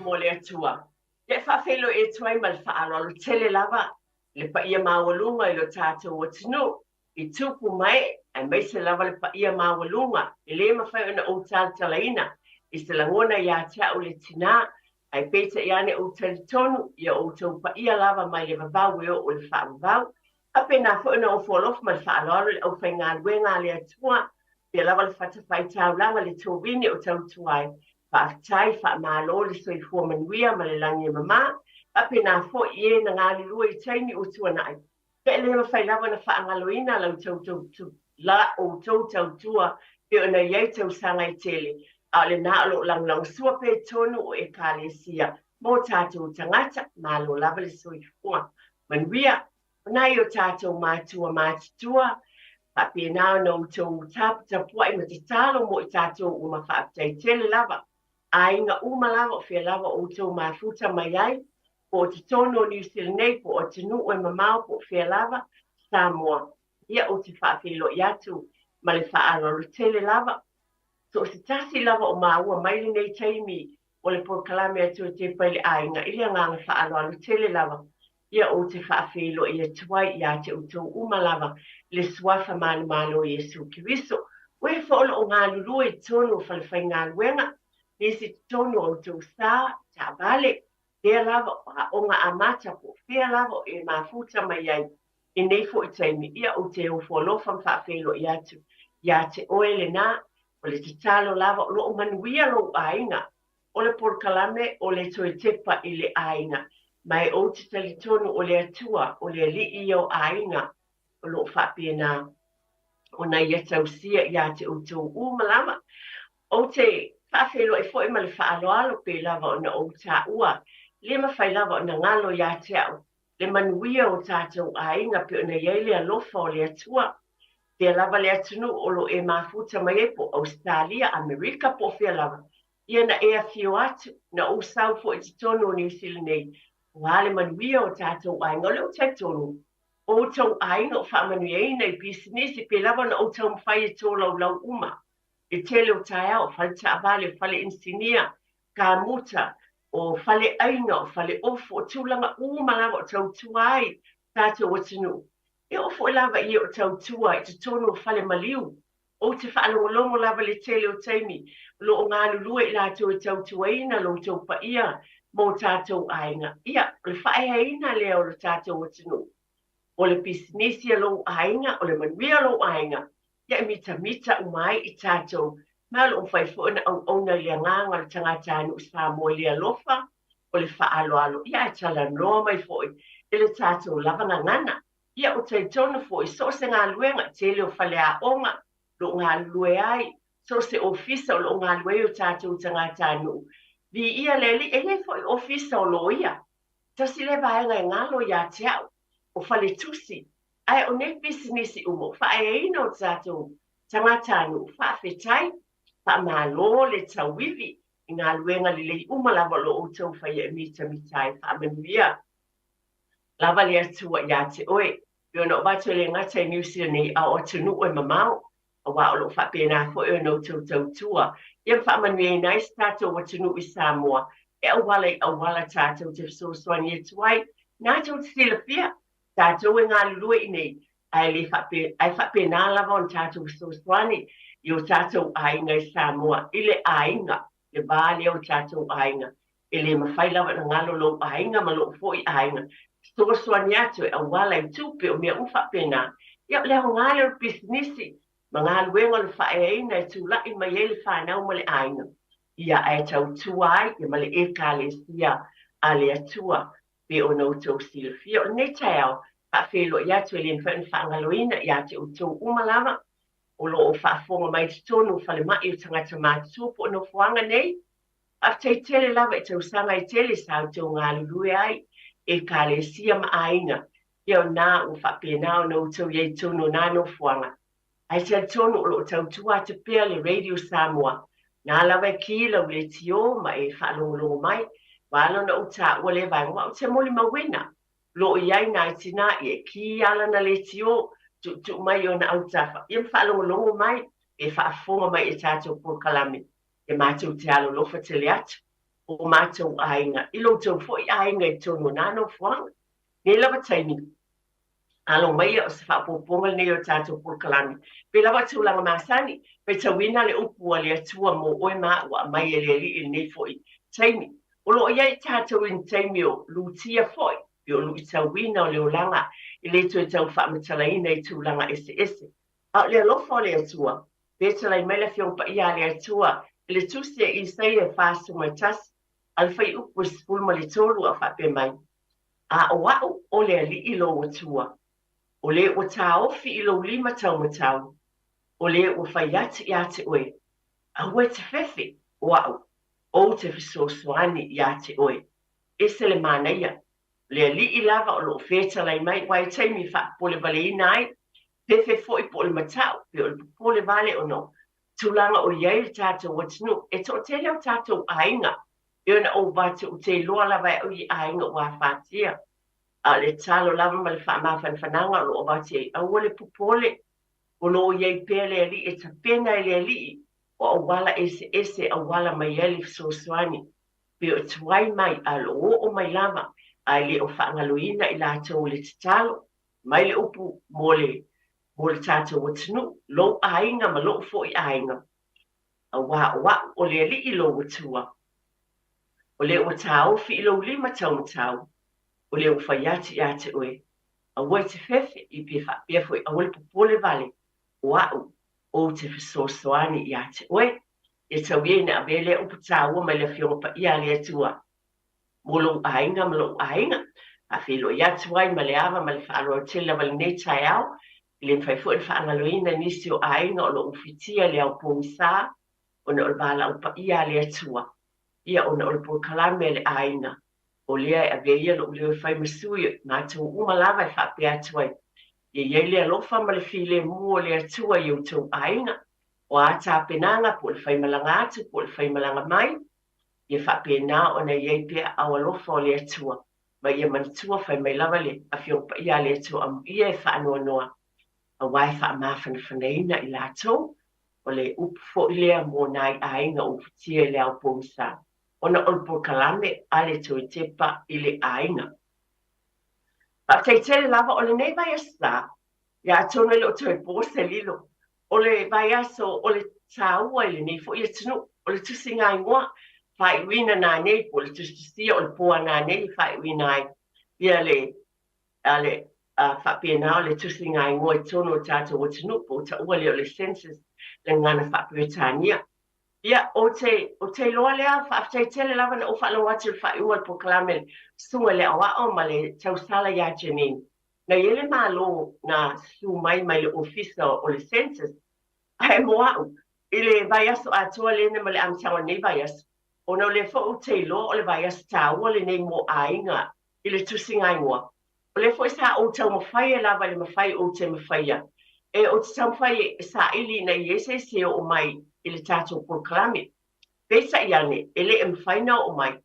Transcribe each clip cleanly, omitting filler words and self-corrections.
mo le Atua. Ia e faafeiloai atu ai ma le faaaloalo tele lava i le paia maualuga i lo tatou atunuu i tupu ma ee, aemaise lava le paia maualuga e le mafai ona ou talatalaina i se lagona ia te au le tinā, ae peitai ane ou talitonu ia outou paia lava mai le vavau e oo i le faavavau. Faapena foi ona ofo alofa ma le faaaloalo i le aufaigaluega a le Atua, pea lava le fatafaitaulaga le tovini o tautua ai. Faafetai, faamalo le soifua manuia ma le lagi e mama. Faapena foi i e na galulue i taimi ua tuanai, pe le mafai lava ona faagaloina la outou tautua pei ona i ai tausaga e tele, a o lena o lo o lagolagosua pea i totonu o Ekalesia mo tatou tagata. Malo lava le soifua manuia. O nai o tatou matua matutua, faapena ona outou taputapuai ma tatalo mo i tatou uma. Faafetai tele lava. Aiga uma lava o fea lava o outou mafuta mai ai, po o totonu o Niu Sila nei, po o atunuu e mamao, po o fea lava, Samoa. Ia, ou te faafeiloai atu ma le faaaloalo tele lava. So o se tasi lava o maua mai lenei taimi o le polokalame a Toe Tepa i le Aiga i le agaga faaaloalo tele lava. Ia, ou te faafeiloai atu ai ia te outou uma lava i le suafa manumalo o Iesu Keriso. O e foi o lo o galulue i totonu o falefaigaluega, nisi i totonu o outou sa, taavale, fea lava o aoga amata po o fea lava o e mafuta mai ai i nei foi taimi, ia ou te ofo alofa ma faafeiloai atu ia te oe lena. O le tatalo lava o lo o manuia lou aiga. O le polokalame o le Toe Tepa i le Aiga, ma e ou te talitonu o le Atua, o le Alii ia o aiga, o lo o faapena ona ia tausia ia te outou uma lava. Ou te faafeiloai foi ma le faaaloalo pei lava ona ou taua, le mafai lava ona galo ia te au le manuia o tatou aiga pei ona i ai le alofa o le Atua. Fea lava le atunuu o lo o e mafuta mai ai, po o Ausetalia, Amerika po o fea lava, ia na e afio atu, na ou sau foi i totonu o Niu Sila nei, aua le manuia o tatou aiga. O lea ou te talitonu, o outou aiga o faamanuiaina i pisinisi pei lava ona ou taumafai e tolaulau uma. Le tele o taeao, o fale taavale, o fale inisinia, kamuta, o fale aiga, o fale ofo, o tulaga uma lava o tautua ai tatou atunuu. E oo foi lava i e o tautua i totonu o fale maliu. Ou te faalogologo lava i le tele o taimi o lo o galulue i latou e tautuaina lo outou paia ma o tatou aiga. Ia, o le faaeaina lea o lo tatou atunuu. O le pisinisi a lou aiga, o le manuia o lou aiga, ia e mitamita uma ai i tatou. Ma o lo o mafai foi ona auauna i le agaga o le tagatanuu Samoa i le alofa, o le faaaloalo, ia ae talanoa mai foi i le tatou lava gagana. Ia, ou talitonu foi, so o se galuega, tele o faleaoga o lo o galulue ai, so o se ofisa o lo o galulue ai o tatou tagatanuu. Viia le Alii, e i ai foi ofisa o loia. Tasi lea vaega e galo ia te au, o faletusi. Ae o nei pisinisi uma, o faaeaina o tatou tagatanuu, faafetai, faamalo le tauivi i galuega lelei uma lava o lo o outou faia e mitamita ai. Faamanuia lava le Atua ia te oe. Pei ona ou avatu e le gata i Niu Sila nei, a o atunuu e mamao, aua o lo o faapena foi ona outou tautua ia ma faamanuiaina ai se tatou atunuu i Samoa e auala i auala tatou te fesoasoani atu ai. Na tou te silafia, tatou e galulue i nei, ae le faapena, ae faapena lava ona tatou fesoasoani i o tatou aiga i Samoa, i le aiga, le va lea o tatou aiga. E le mafai lava ona galo lou aiga ma lou foi aiga. Fesoasoani atu e auala i tupe o mea uma faapena. Ia, o le aoga lea o le pisinisi ma galuega o le faaeaina e tulai mai ai le fanau ma le aiga, ia ae tautua ai ia ma le Ekalesia a le Atua. Pei ona outou silafia, o lenei taeao, faafeiloai atu e le mafai ona faagaloina ia te outou uma lava o lo o faafofoga mai i totonu o falemai o tagata matutua po o nofoaga nei. Faafetai tele lava i tausaga e tele sa outou galulue ai, Ekalesia ma aiga, ia o na ua faapena ona outou i ai i totonu o na nofoaga. Ae talitonu o lo o tautua atu pea le Radio Samoa, na lava e ki lau leitio ma e faalogologo mai, ua ala ona ou taua lea vaega, aua ou te molimauina, o lo o i ai nai tinā ia e ki lava lana leitio, tuutuu mai i ona autafa, ia ma faalogologo mai, pe faafofoga mai i a tatou polokalame, e matou te alolofa tele atu. o matou aiga i lo outou foi aiga i totonu o na nofoaga. Nei lava taimi, alo maia o se faaopoopoga lenei o tatou polokalame. Pei lava o tulaga masani, faitauina le upu a le Atua mo oe ma au ua aumai e le Alii i lenei foi taimi. O lo o i ai tatou i ni taimi o lutia foi, pe o luitauina o le olaga e le toe tau faamatalaina i tulaga eseese. A o le alofa o le Atua, fetalai mai le Afioga Paia a le Atua i le Tusi a Isaia 41, a le fuaiupu e 13 a o faapea mai, A o a'u o le Alii lou Atua, o le ua taofi i lou lima taumatau, o le ua fai atu iā te oe, aua e te fefe, o a'u, ou te fesoasoani iā te oe. Ese le manaia, o le Alii lava o lo o fetalai mai, aua e taimi e faapopolevaleina ai, fefe foi po o le mata'u, pe o le popole vale ona o tulaga o i ai le tatou atunuu. E toatele o tatou aiga e ona ou avatu ou te iloa lava e au i aiga ua afatia. A o le tatalo lava ma le faamafanafanaga o lo o avatu ai, aua le popole, o lo o i ai pea le Alii e tapena e le Alii o auala eseese e auala mai ai le fesoasoani. Pe o tuai mai a o lo o oo mai lava, ae le o faagaloina i latou i le tatalo mai le upu mo le mo le tatou atunuu, lou aiga ma lo'u foi aiga, auā o a'u o le Alii lou Atua, o le ua taofi i lou lima taumatau, o le ua fai atu iā te oe, aua e te fefe, i pe faapea foi aua le popole vale, o a'u ou te fesoasoani iā te oe. Ia tau ia ina avea lea upu tāua mai le Afioga Paia a le Atua mo lou aiga ma lo'u aiga. Faafeiloai atu ai ma le ava ma le faaaloalo tele lava i lenei taeao. E le mafai foi ona faagaloina nisi o aiga o lo o ufitia i le ao pogisa ona o le valaau paia a le Atua, ia ona o le polokalame a le aiga, o lea e avea ia lo'u leo e fai ma sui o matou uma lava e faapea atu ai, ia i ai le alofa ma le filemu o le Atua i outou aiga, o a tapenaga po o le faimalaga atu po o le faimalaga mai, ia faapena ona i ai pea aao alofa o le Atua, ma ia manatua fai mai lava le Afioga Paia a le Atua amuia e faanoanoa, auā e faamafanafanaina i latou, o le upu foi lea mo nai aiga o ufitia i le ao pogisa, ona o le polokalame a le toe tepa i le aiga. Faafetai tele lava o lenei vaiaso sa, ia atonu e le o toe po se lilo, o le vaiaso o le tāua i lenei foi atunuu, o le tusiga igoa faaiuina nanei po o le tusitusia o le po a nanei e faaiuina ai ia le a le a faapena o le tusiga igoa i totonu o tatou atunuu po o taua lea o le census le gagana faa-Peretania. Ia, ou te, ou te iloa lea, faafetai tele lava na ou faalogo atu i le faaiuga o le polokalame le Susuga i le Aoao ma le tausala ia Janine. Na i ai le Malo na susu mai mai le Ofisa o le Census, ae mo a'u, i le vaiaso atoa lena ma le amataga o lenei vaiaso, ona o lea foi ou te iloa o le vaiaso tāua lenei mo aiga i le tusiga igoa. O lea foi sa ou taumafaia lava i le mafai ou te mafaia, e ou te taumafai e saili ina ia i ai se isi e oo mai i le tatou polokalame. Peitai ane, e le e mafai ona oo mai,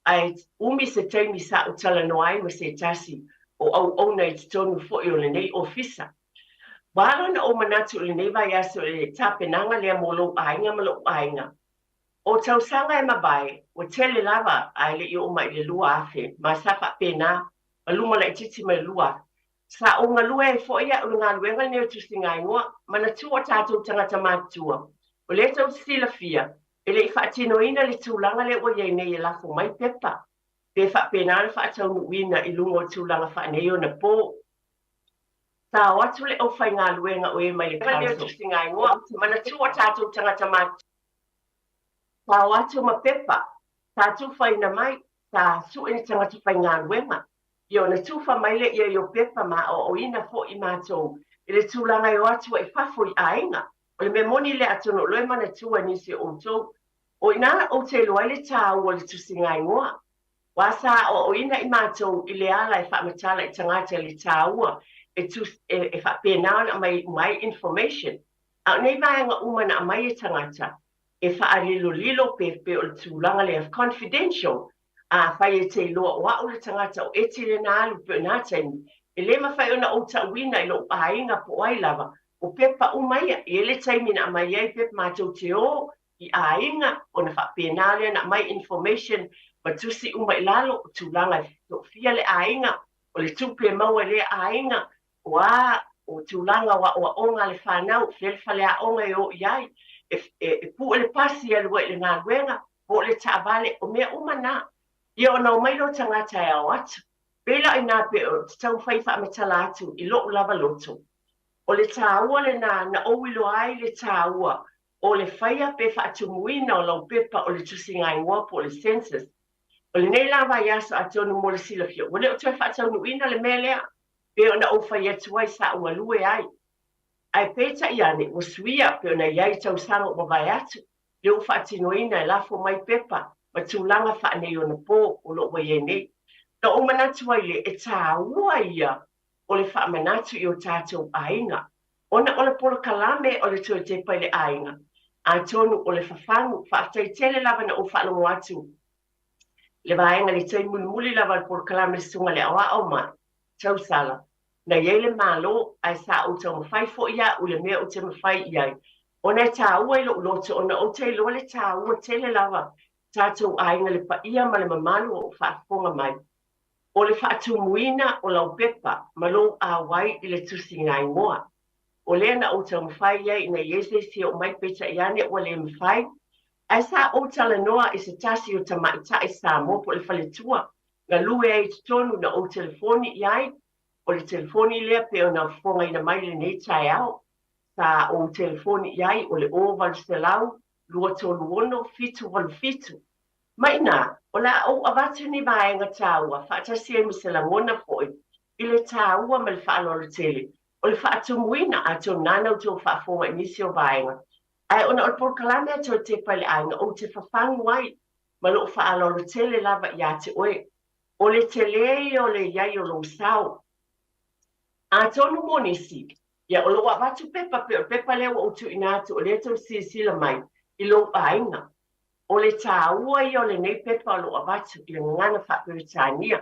ae umi se taimi sa ou talanoa ai ma se tasi o auauna i totonu foi o lenei ofisa. Ua ala ona ou manatu i lenei vaiaso i le tapenaga lea mo lou aiga ma lo'u aiga. O tausaga e mavae, ua tele lava ae le i oo mai i le 2000, ma sa faapena ma luma laitiiti mai le 2000. Sa ou galue ai foi a'u i le galuega lenei o tusiga igoa, manatua o tatou tagata matutua, o lea tou te silafia, e le i faatinoina le tulaga lea ua i ai nei e lafo mai pepa, pe faapena ona faataunuuina i luga o tulaga faaneionapo. Sa o atu le aufaigaluega o e mai le council, manatua o tatou tagata matutua, sa o atu ma pepa, sa tufaina mai, sa sue ni tagata faigaluega, ia ona tufa mai lea i o pepa ma aoaoina foi matou i le tulaga e o atu ai i fafo i aiga. O le mea moni lea atonu o lo e manatua nisi o outou. O i ina ou te iloa ai le tāua o le tusiga igoa. Aua sa aoaoina i matou i le ala e faamatala i tagata i le tāua e e faapena ona aumai uma ai information. A o nei vaega uma na aumai e tagata e faalilolilo pe pe o le tulaga lea confidential. Afai e te iloa o a'u le tagata o Eti lena alu pei o na taimi, e le mafai ona ou tauina i lo'u aiga po o ai lava, o pepa uma ia. E i ai le taimi na aumai ai pepa matou te o i aiga ona faapena lea ona aumai information ma tusi uma i lalo o tulaga e toafia le aiga, o le tupe e maua i lea aiga, o a o tulaga o aoaoga a le fanau, o fea le faleaoga e o i ai, e pue le pasi e alu ai i le galuega, po o le taavale, o mea uma na. Ia ona omai lea o tagata e ao atu. Pei la o i ina pei ou te taumafai e faamatala atu i lou lava loto, o le taua lena na ou iloa ai le taua o le faia pe faatumuina o lau pepa o le tusigaigoa po o le census. O lenei la vaiaso atonu mo le silafia, ua le o toe faataunuuina le mea lea pei ona ou fai atu ai sa ou galue ai. Ae peitai ane, ua suia pei ona i ai i tausaga ua mavae atu, lea ua faatinoina e lafo mai pepa ma tulaga faaneionapo o lo o ua i ai nei. Na ou manatu ai lea, e taua ia o le faamanatu i o tatou aiga, ona o le polokalame o le toe tepa i le aiga, atonu o le fafagu. Faafetai tele lava na ou faalogo atu le vaega i le taimi mulimuli lava o le polokalame le Susuga i le Aoao ma Tausala, na i ai le Malo, ae sa ou taumafai foi au i le mea ou te mafai i ai, ona e taua i lou loto, ona ou te iloa le taua tele lava tatou aiga le paia ma le mamalu o faafofoga mai, o le faatumuina o lau pepa ma lou auai i le tusigaigoa. O lea na ou taumafai i ai ina i ai se isi e oo mai, peitai ane ua le mafai. Ae sa ou talanoa i se tasi o tamaitai Samoa po o le faletua galue ai i totonu na ou telefoni i ai, o le telefoni lea pei ona fofogaina mai lenei taeao, sa ou telefoni i ai o le 0800 236 787. Ma i ina, o le a ou avatu ni vaega taua faatasi ai ma se lagona foi i le taua ma le faaaloalo tele o le faatumuina, atonu nāna outou faafofoga i nisi o vaega, ae ona o le polokalame a Toe Tepa i le Aiga, ou te fafagu ai ma lou faaaloalo tele lava iā te oe. O le tele ia o le i ai o lou sao. Atonu mo nisi, ia o lou avatu pepa pei o le pepa lea ua ou tuuina atu o lea tou silasila mai i lou aiga. O le taua ia o lenei pepa o lou avatu i le gagana faa-Peretania.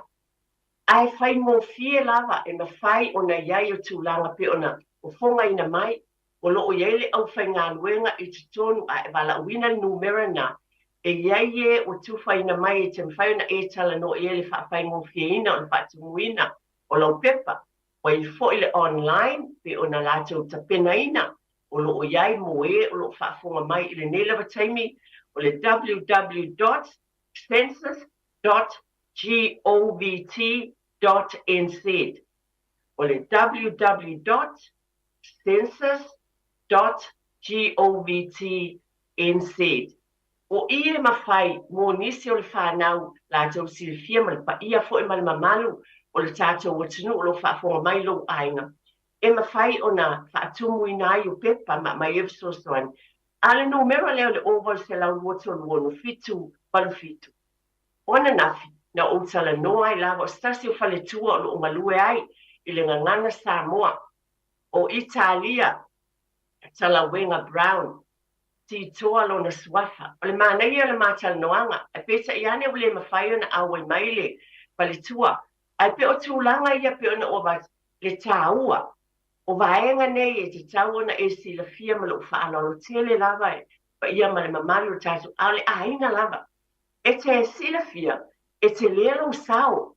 Ae faigofie lava e mafai ona i ai o tulaga pei ona fofogaina mai, o lo o i ai le aufaigaluega i totonu a e valaauina le numera lena, e i ai e ua tufaina mai e te mafai ona e talanoa i ai i le faafaigofieina o le faatumuina o lau pepa. Ua i ai foi le online pei ona latou tapenaina o lo o i ai mo e o lo o faafofoga mai i lenei lava taimi, o le www dot census dot govt dot nz. O le www dot census dot govt nz. O i e mafai mo nisi o le fanau latou silafia ma le paia foi ma le mamalu o le tatou atunuu o lo o faafofoga mai lou aiga, e mafai ona faatumuina ai o pepa ma aumai ai fesoasoani. A o le numera lea o le 0800 236 787. O ananafi, na ou talanoa ai lava o se tasi o faletua o lo o galue ai i le Gagana Samoa, o Italia Talauega Brown, Titoa lona suafa. O le manaia o le ma talanoaga, ae peitai ane ua le mafai ona auai mai le faletua. Ae pei o tulaga ia pei ona ou avatu, le taua o vaega nei e tatau ona e silafia ma lou faaaloalo tele lava e paia ma le mamalu o le tatou, a o le aiga lava. E te silafia, e tele lou sao.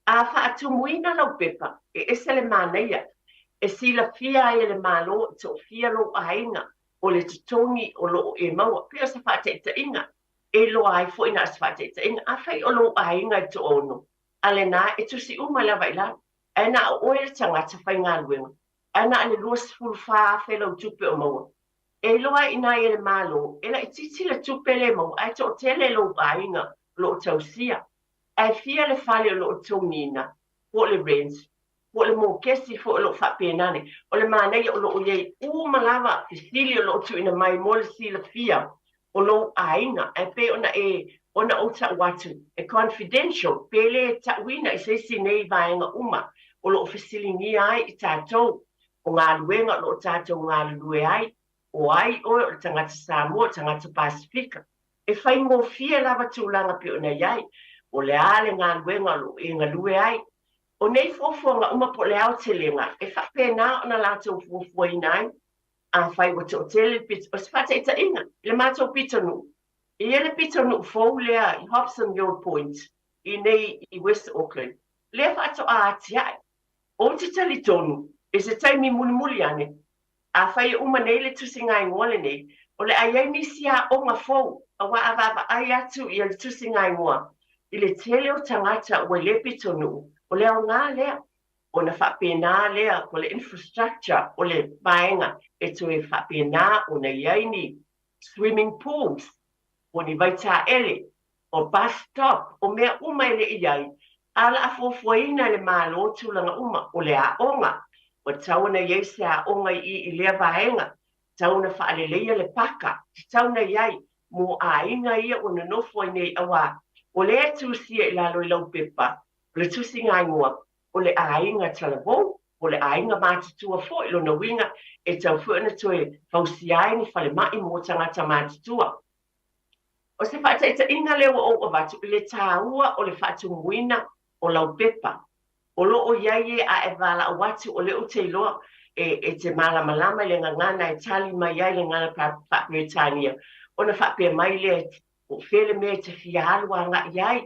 A faatumuina lau pepa, e ese le manaia, e silafia ai e le Malo e toafia lou aiga, o le totogi o lo o e maua. Pei o se faataitaiga, e iloa ai foi na o se faataitaiga. Afai o lou aiga e toaono, a lena e tusi uma lava i lalo. Ae na o oe le tagata faigaluega, ae na o le $24,000 lau tupe o maua. E iloa ai i ina e le Malo, e laitiiti le tupe lea e maua ae toatele lou aiga o lo o tausia. Ae fia le fale o lo o totogiina, po o le rent, po o le mokesi foi o lo o faapena nei. O le manaia o lo o i ai uma lava fesili o lo o tuuina mai mo le silafia o lou aiga. Ae pei ona e ona ou tau atu, e confidential, pe le tauina i se isi nei vaega uma o lo o fesiligia ai i tatou o galuega o lo o tatou galulue ai, o ai oe, o le tagata Samoa, o le tagata Pasefika. E faigofie lava tulaga pei ona i ai, o le a le galuega o lo o e galue ai. O nei fuafuaga uma po o le aotelega, e faapena ona latou fuafuaina ai. Afai ua toatele le pito, o se faataitaiga, i le matou pitonuu, e i ai le pitonuu fou lea i Hobsonville Point i inei i West Auckland, lea faatoa atiae. Ou te talitonu, i se taimi mulimuli ane, afai e uma nei le tusigaigoa lenei, o le a i ai nisi aoga fou, aua a vaavaai atu i le tusigaigoa i le tele o tagata ua i lea pitonuu, o le aoga lea. Ona faapena lea o le infrastructure o le vaega e toe faapena ona i ai ni swimming pools, o ni vaitaele, o bus stop, o mea uma e le i ai, a o le a fuafuaina e le Malo tulaga uma, o le aoga, ua tatau ona i ai se aoga i i i lea vaega, tatau ona faaleleia le paka, tatau ona i ai mo aiga ia ua nonofo ai nei, aua o lea e tusia i lalo i lau pepa, o le tusigaigoa, o le aiga talavou, o le aiga matutua foi, lona uiga e tatau foi ona toe fausia ai ni falemai mo tagata matutua. O se faataitaiga lea ua ou avatu i le taua o le faatumuina o lau pepa. O lo o i ai e a e valaau atu o lea ou te iloa e, e te malamalama i le gagana e tali mai ai le gagana faa-Peretania, ona faapea mai lea, po o fea le mea e te fia alu agai ai,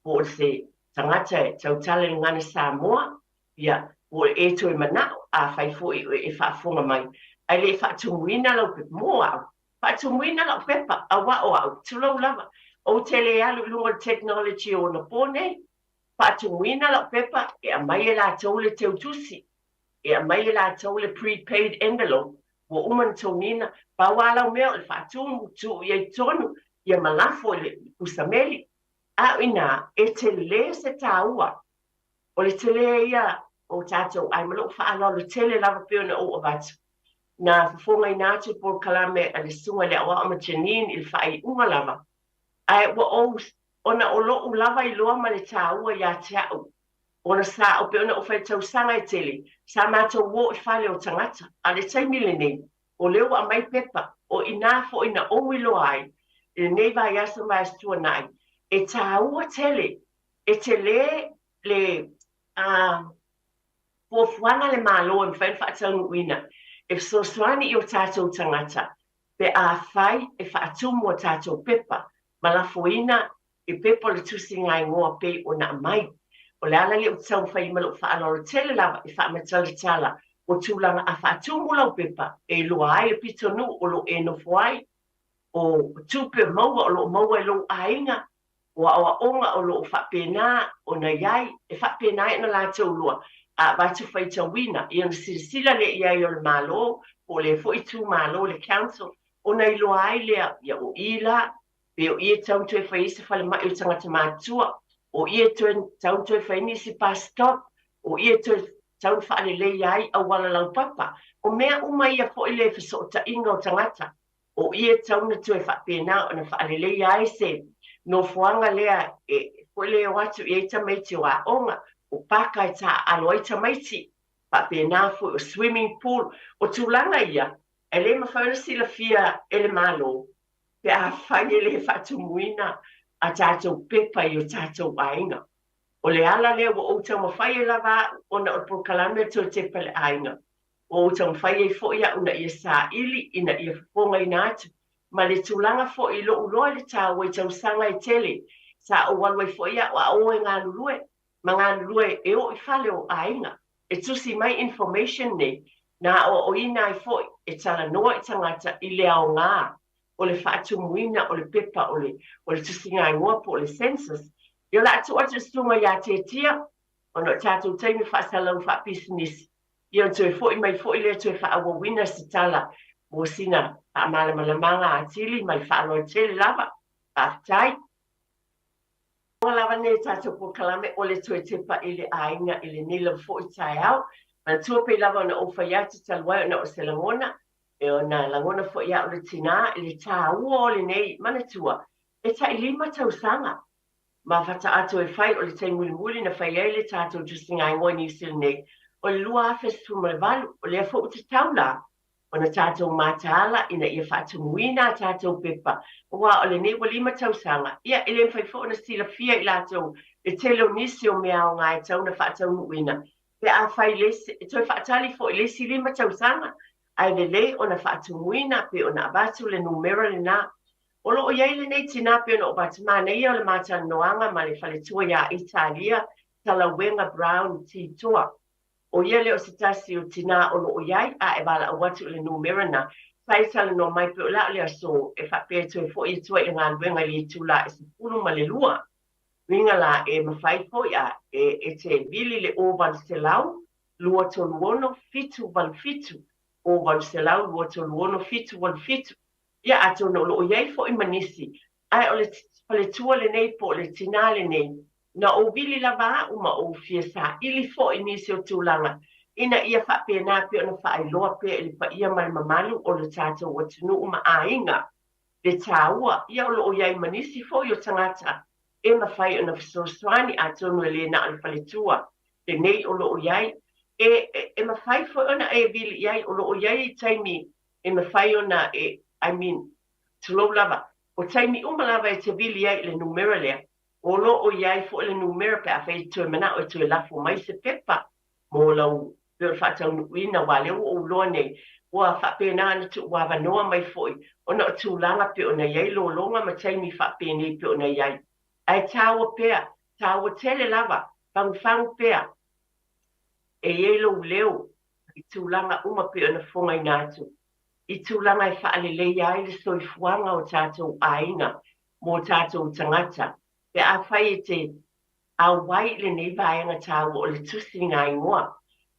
po o se tagata e tautala i le gagana Samoa, ia, po o e toe manao, afai foi e faafofoga mai, ae le i faatumuina lau pepa, mo au, faatumuina lau pepa, aua o au, tulou lava, ou te le alu i luga o le technology o ona po nei, faatumuina lau pepa, e aumai e latou le teutusi, e aumai e latou le prepaid envelope, ua uma ona togiina, pau lava lau mea o le faatumu, tuu i ai i totonu, ia ma lafo i le pusameli. A o ina, e tele se taua, o le tele ia o tatou ai ma lou faaaloalo tele lava pei ona ou avatu. Na fofogaina atu le polokalame a le Susuga i le Aoao ma Janine i le faaiuga lava, ae ua ou, ona o lou lava iloa ma le taua ia te au, ona sa ou pei ona ou fai tausaga e tele, sa matou o i fale o tagata, a o le taimi lenei, o lea ua aumai pepa, o i ina foi na ou iloa ai i lenei vaiaso ma vaiaso tuanai, e taua tele, e tele le fuafuaga a le Malo e mafai ona faataunuuina e fesoasoani i o tatou tagata pe afai e faatumu a tatou pepa ma lafoina i pepa o le tusigaigoa pei ona aumai. O le ala lea ou te taumafai ai ma lou faaaloalo tele lava e faamatalatala o tulaga a faatumu lau pepa e iloa ai le pitonuu o lo o e nofo ai, o tupe maua o lo o maua e lou aiga, o aoaoga o lo o faapena ona i ai, e faapena ai ona latou lua a avatu faitauina, ia ona silasila lea i ai o le Malo po o lea foi itumalo, le council, ona iloa ai lea, ia o i la, pe o i e tatau ona toe fai ai se falemai o tagata matutua, o i e toe tatau ona toe fai ai nisi bus stop, o i e toe tatau ona faaleleia ai auala laupapa. O mea uma ia foi le fesootaiga o tagata, o i e tatau ona toe faapena ona faaleleia ai se nofoaga lea e foi le o atu i ai tamaiti o aoga, o paka e taaalo ai tamaiti, faapena foi o swimming pool. O tulaga ia, e le mafai ona silafia e le Malo pe afai e le faatumuina a tatou pepa i o tatou aiga. O le ala lea ua ou taumafai ai lava au ona o le polokalame o le Toe Tepa i le Aiga, Ua ou taumafai ai foi au ina ia saili, ina ia fofogaina atu, ma le tulaga foi i lou loa i le taua i tausaga e tele, sa ou alu ai foi au a o e galulue, ma galulue e o i fale o aiga, e tusi mai information nei, na aoaoina ai foi e talanoa i tagata i le aoga o le faatumuina o le pepa o le o le tusigaigoa po o le census. Ia o le a tuu atu i le susuga ia Tietia, ona o le tatou taimi faasalalau faapisinisi, Ia ona toe foi mai foi lea toe faaauauina se tala mo sina faamalamalamaga atili ma le faaaloalo tele lava. Faafetai. Ua lava nei tatou polokalame o le toe tepa i le aiga i lenei lava foi taeao. Manatua pei lava ona ou fai atu talu ai ona o se lagona, e ona lagona foi au le tinā i le tāua o lenei manatua e tailima tausaga Ma faatoa toe fai o le taimi mulimuli na fai ai le tatou tusigaigoa i Niu Sila nei, o le 2018, o lea foi ua tatau la ona tatou mataala ina ia faatumuina a tatou pepa, aua o lenei ua 5 tausaga, ia e le mafai foi ona silafia i latou le tele o nisi o mea aoga e tatau ona faataunuuina pe a fai le isi, e toe faatali foi i le isi 5 tausaga. Ae lelei ona faatumuina pei ona avatu le numera lena. O lo o i ai lenei tinā pei ona ou avatu, manaia o le ma talanoaga ma le faletua ia Italia Talauega Brown Titoa. ʻO ia lea o se tasi o tinā o lo o i ai, a e valaau atu i le numera na, sa e talanoa mai pei o le a o le aso e faapea e toe foʻi atu ai i le galuega i le itula e 12. Uiga la, e mafai foi a e te vili le 0800 236 787, 0800 236 787. Ia, atonu o lo o i ai foi ma nisi, ae o le faletua lenei po o le tinā lenei, na ou vili lava au ma ou fia saili foi i nisi o tulaga ina ia faapena pea ona faailoa pea i le paia ma le mamalu o le tatou atunuu ma aiga le taua, ia o lo o i ai ma nisi foi o tagata e mafai ona fesoasoani, atonu e le na o le faletua lenei o lo o i ai, e mafai foi ona e vili i ai, o lo o i ai taimi e mafai ona e, I mean, tulou lava, o taimi uma lava e te vili ai i le numera lea, o lo o i ai foi le numera pe afai e te toe manao e toe lafo mai se pepa mo lau pei o le faataunuuina, aua lea ua ou iloa nei, ua faapena ona tuuavanoa mai foi ona o tulaga pei ona i ai lologa ma taimi faapenei pei ona i ai. Ae taua pea, taua tele lava, fagufagu pea, e i ai lou leo i tulaga uma pei ona fofogaina atu, i tulaga e faaleleia ai le soifuaga o tatou aiga mo tatou tagata, pe afai e te auai i lenei vaega taua o le tusiga igoa.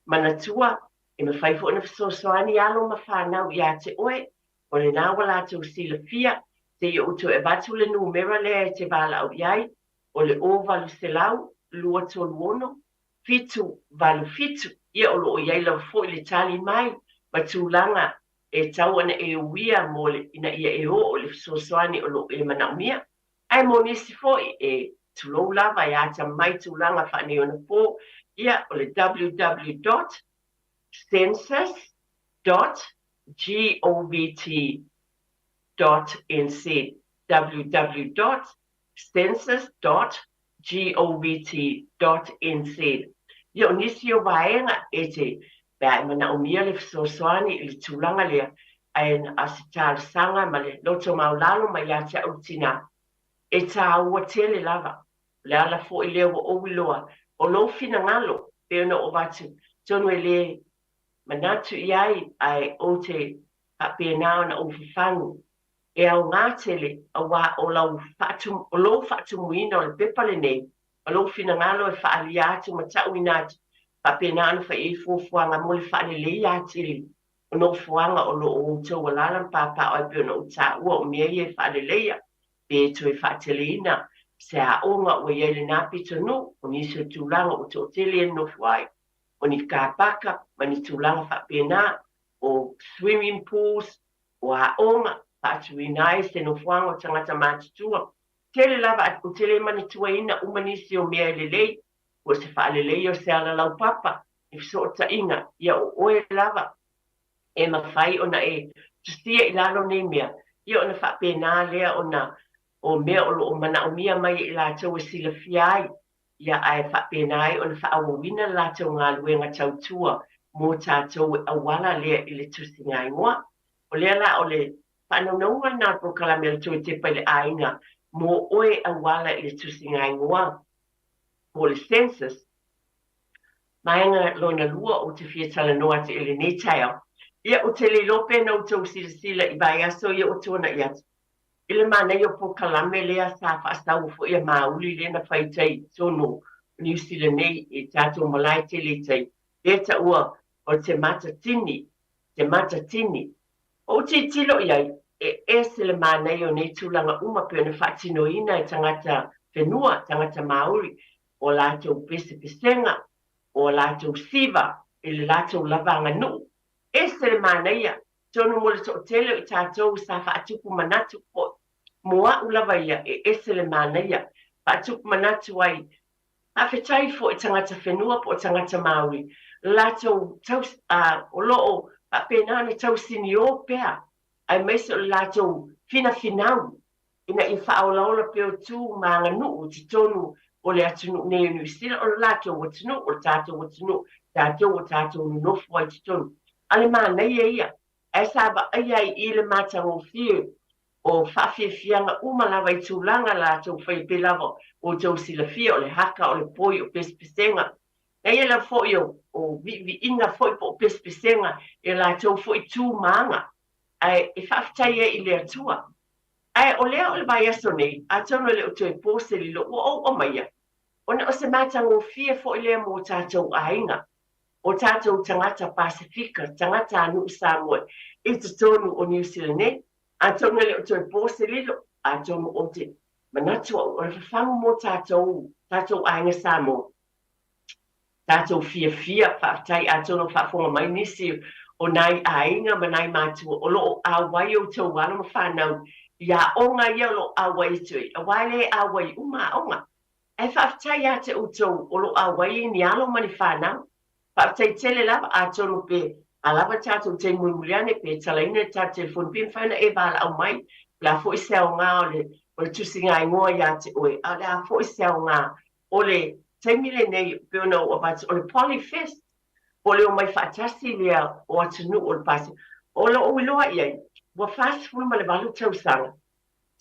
Manatua, e mafai foi ona fesoasoani alo ma fanau ia te oe, o lena ua latou silafia, seia ou toe avatu le numera lea e te valaau i ai, o le 0800 236 787, ia o lo o i ai lava foi le tali mai ma tulaga e tau ona e uia mo le ina ia e oo i le fesoasoani o lo o e manaomia. Ae mo nisi foi e tulou lava e atamamai tulaga faaneionapo, ia o le www dot census dot govt dot nz, www dot census dot govt dot nz. Ia o nisi o vaega e te pe a e manaomia le fesoasoani i le tulaga lea, ae a se talosaga ma le loto maulalo mai ia te au le tinā, e tāua tele lava. O le ala foi lea ua ou iloa, o lou finagalo, pei ona ou avatu, atonu e le manatu i ai, ae ou te faapena ona ou fafagu e aoga tele aua o lau o lou faatumuina o le pepa lenei ma lou finagalo e faaalia atu ma ta'uina atu, faapena ona fai ai fuafuaga mo le faaleleia atili o nofoaga o lo o outou alaala ma papaaao ai pei ona ou taua o mea ia e faaleleia pe toe faateleina se aoga ua i ai lena pitonuu, o nisi o tulaga ua toatele e nonofo ai, o ni kapaka ma ni tulaga faapena, o swimming pools, o aoga, faatuina ai se nofoaga o tagata matutua. Tele lava, ou te le manatuaina uma nisi o mea e lelei, po o se faaleleia o se ala laupapa, ni fesootaiga, ia o oe lava e mafai ona e tusia i lalo nei mea, ia ona faapena lea ona o mea o lo o manaomia mai e i latou e silafia ai, ia ae faapena ai ona faaauauina le latou galuega tautua mo tatou e auala lea i le tusiga igoa. O lea la o le faanaunauga lena o le polokalame o le Toe Tepa i le Aiga mo oe e auala i le tusiga igoa po o le census. Vaega lona lua ou te fia talanoa atu i lenei taeao, ia ou te le iloa pe na outou silasila i vaiaso ia ua tuanai atu, i le manaia o polokalame lea sa faasaua foi a Māuli lea na fai tai i totonu o Niu Sila nei i tatou malae tele i tai, lea taua o Te Matatini, Te Matatini. Ou tilotilo i ai, e ese le manaia o nei tulaga uma pei ona faatinoina e tagata whenua, tagata Māori, o latou pesepesega, o latou siva i le latou lava aganuu. Ese le manaia, atonu mo le toatele o i tatou sa faatupu manatu foi. Mo a'u lava ia, e ese le manaia. Faatupu manatu ai, faafetai foi tagata whenua po o tagata Māori, latou tau, o lo o faapena ona tausiniō pea, aemaise o le latou finafinau ina ia faaolaola pea o tu ma aganuu i totonu o le atunuu nei o Niu Sila, o le latou atunuu, o le tatou atunuu, tatou o tatou nonofo ai i totonu. A le manaia ia. Ae sa vaaia ai i i le matagofie o faafiafiaga uma lava i tulaga latou faia pei lava ua outou silafia, o le haka, o le poi, o pesepesega. Na i ai lava foi o viiviiga foi po o pesepesega i latou foi tu ma aga, ae e faafetai ai i le Atua. Ae o lea o le vaiaso nei, atonu e le o toe po se lilo, ua ou aumaia, ona o se matagofie foi lea mo tatou aiga, o tatou tagata Pasefika, tagatanuu Samoa i totonu o Niu Sila nei. Atonu e le o toe po se lilo, atonu ou te manatu au o le fafagu mo tatou, tatou aiga Samoa, tatou fiafia, faafetai atonu o faafofoga mai nisi o nai aiga ma nai matua o lo o auai outou alo ma fanau i aoga ia o lo o auai atu ai, aua e le auai uma aoga. Ae faafetai ia te outou o lo o auai ai ni alo ma ni fanau. Faafetai tele lava, atonu pe a lava tatou taimi mulimuli ane, pe talaina le tatou telefoni, pe mafai ona e valaau mai, o le a foi se aoga o le o le tusigaigoa ia te oe, a o le a foi se aoga o le taimi lenei pei ona ou avatu, o le Polyfest, po o le omai faatasi lea o atunuu o le Pasefika. O lou iloa i ai, ua 48 tausaga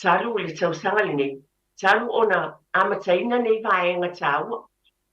talu i le tausaga lenei, talu ona amataina nei vaega taua.